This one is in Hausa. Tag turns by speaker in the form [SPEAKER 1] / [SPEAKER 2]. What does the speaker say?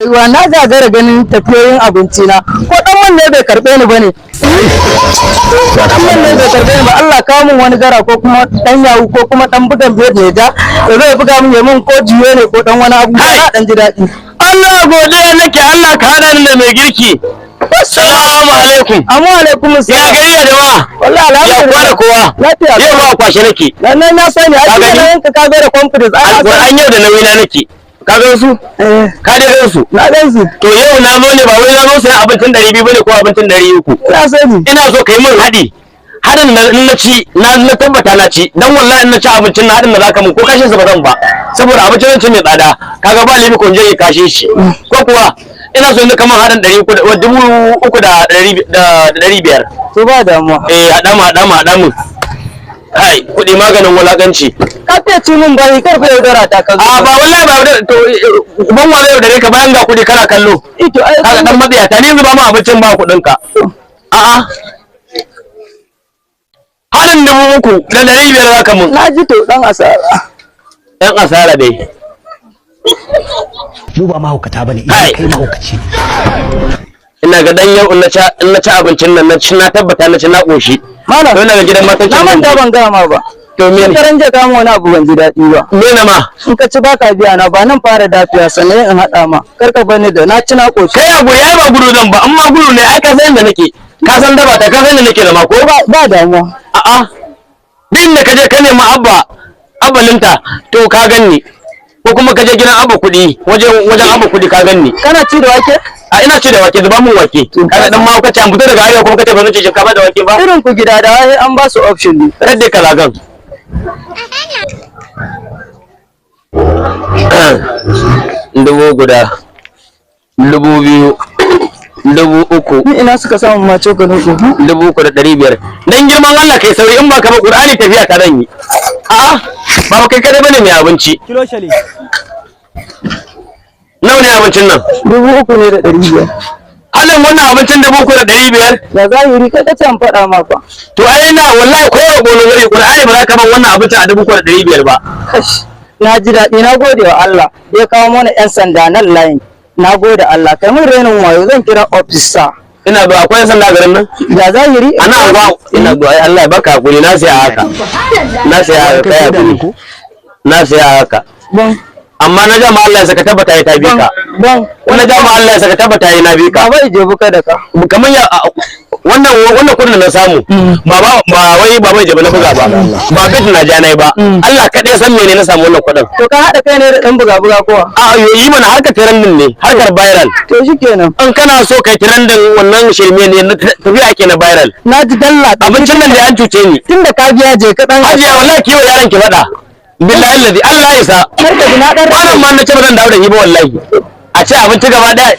[SPEAKER 1] Rayuwa na gagara ganin tafiyoyin abinci na, ko dan man ne bai karbe ni bane, ko dan man ne bai karbe ni ba. Allah kawo min wani gara ko kuma dan yawu ko kuma dan bugan biyar ne ja da zai buga min, ya min ko juye ne ko dan wani abu, na dan ji daɗi.
[SPEAKER 2] Allah godiya nake, Allah ka hada ni da mai girki. Assalamu alaikum.
[SPEAKER 1] Amma alaikum
[SPEAKER 2] Ya
[SPEAKER 1] assalam.
[SPEAKER 2] gari ya jama'a.
[SPEAKER 1] Wallahi
[SPEAKER 2] Ya
[SPEAKER 1] alhamdulillah.
[SPEAKER 2] kowa da kowa.
[SPEAKER 1] Lafiya.
[SPEAKER 2] Yau ba kwashe nake.
[SPEAKER 1] Nan na sani ai.
[SPEAKER 2] Ka gani?
[SPEAKER 1] Ka ka ga da confidence ai na sani.
[SPEAKER 2] Alquran yau da nauyi na nake. Ka gan su?
[SPEAKER 1] Eh.
[SPEAKER 2] Ka dai gan su?
[SPEAKER 1] Na gan su.
[SPEAKER 2] To yau na zo ne, ba wai na zo sayan abincin 200 bane ko abincin 300.
[SPEAKER 1] Na sani.
[SPEAKER 2] Ina so ka yi min haɗi. Haɗin da in na ci na tabbata na ci, dan wallahi in na ci abincin na, haɗin da zaka mun ko kashin sa ba zan ba, saboda abincin zan ci mai tsada, kaga ba limi kun je ya kashe shi ko kuwa. Ina so in kamar haɗin ɗari uku da 3500.
[SPEAKER 1] To ba damuwa.
[SPEAKER 2] Eh, haɗa mu, haɗa mu, haɗa mu. Kai kuɗi maganin wulaƙanci.
[SPEAKER 1] Ka fiye ci min bayi, kar ka yaudara ta ka zo.
[SPEAKER 2] A ba, wallahi ba to ban wa zai yaudare ka bayan ga kuɗi kana kallo?
[SPEAKER 1] Ito ai.
[SPEAKER 2] Kaga dan matsiyata ni, yanzu ba mu abincin ba kuɗin ka. A'a, haɗin 3500 za ka mun.
[SPEAKER 1] Na ji, to dan asara.
[SPEAKER 2] Yan asara dai.
[SPEAKER 3] Mu ba mahaukata bane.
[SPEAKER 2] Hai.
[SPEAKER 3] Idan kai mahaukaci ne.
[SPEAKER 2] Ina ga dan yau in na ci abincin nan, na ci, na tabbata na ci na ƙoshi.
[SPEAKER 1] Malam.
[SPEAKER 2] To ina ga gidan matan.
[SPEAKER 1] Na manta ban gaya ma ba.
[SPEAKER 2] To me ne?
[SPEAKER 1] Shekaran jiya ka min wani abu ban ji daɗi ba.
[SPEAKER 2] Me na ma?
[SPEAKER 1] In ka ci baka biya na ba, nan fara dafiya sannan in haɗa ma. Kar ka bani da na ci na ƙoshi.
[SPEAKER 2] Kai a guri, ai ba gudu zan ba, amma gudu ne ai ka san inda nake, ka san daba ta, ka san inda nake zama ko?
[SPEAKER 1] Ba ba damuwa.
[SPEAKER 2] A'a, duk inda ka je ka nemi abba abalinta to ka ganni, ko kuma ka je gidan abba kuɗi, wajen abba kuɗi ka ganni.
[SPEAKER 1] Kana ci da wake?
[SPEAKER 2] A ina ci da wake, zuba mun wake. Kaga dan ma kace an fito daga arewa kuma kace ba zan ci shinkafa da wake ba.
[SPEAKER 1] Irin ku gida da wai an ba su option ne.
[SPEAKER 2] Radde kalagan 1000, 2000, 3000.
[SPEAKER 1] Ni ina suka samu ma cokalin ku?
[SPEAKER 2] 3500. Dan girman Allah kai sauri, in ba ka ba Qur'ani tafiya ta zan yi. A'a, ba kai kadai bane mai abinci.
[SPEAKER 4] Kilo shale.
[SPEAKER 2] Nawa ne abincin nan?
[SPEAKER 1] 3500.
[SPEAKER 2] Halin wannan abincin 3500?
[SPEAKER 1] Da zahiri kai kace an faɗa ma fa.
[SPEAKER 2] To ai na wallahi ko gono zai Qur'ani ba za ka ban wannan abincin a 3500 ba.
[SPEAKER 1] Kash. Na ji daɗi, na gode wa Allah da ya kawo mana 'yan sanda nan layin. Na gode Allah, kai mun renin wayo, zan kira officer.
[SPEAKER 2] Ina zuwa, akwai yan sanda a garin nan?
[SPEAKER 1] Da zahiri.
[SPEAKER 2] Ana anguwa, ina zuwa. Ai Allah ya baka hakuri, na saya haka, na saya haka, kai hakuri, na saya haka.
[SPEAKER 1] Bon.
[SPEAKER 2] Amma na jama Allah ya saka tabbata ya tabi ka.
[SPEAKER 1] Bon.
[SPEAKER 2] Na jama Allah ya saka tabbata ya na bi ka.
[SPEAKER 1] Baba Ijebu kada ka.
[SPEAKER 2] Kamar ya wannan wannan kudin da na samu, ba wai baba jabe na buga ba, ba bit na ja nai ba. Allah kaɗai san mene na samu wannan kudin.
[SPEAKER 1] To ka haɗa kai ne da ɗan buga-buga kowa?
[SPEAKER 2] A yi mana harkar trending ne, harkar viral.
[SPEAKER 1] To shikenan.
[SPEAKER 2] In kana so kai trending, wannan shirme ne na tafiya ake na viral.
[SPEAKER 1] Na ji dalla.
[SPEAKER 2] Abincin nan da an cuce ni.
[SPEAKER 1] Tun da ka biya, je ka ɗan.
[SPEAKER 2] Hajiya, wallahi kiwo yaran ki faɗa, billahi allazi Allah ya isa.
[SPEAKER 1] Kar ka ji na ɗan.
[SPEAKER 2] Wannan ma na ce ba zan dawo da shi ba wallahi. A ce abinci gaba ɗaya.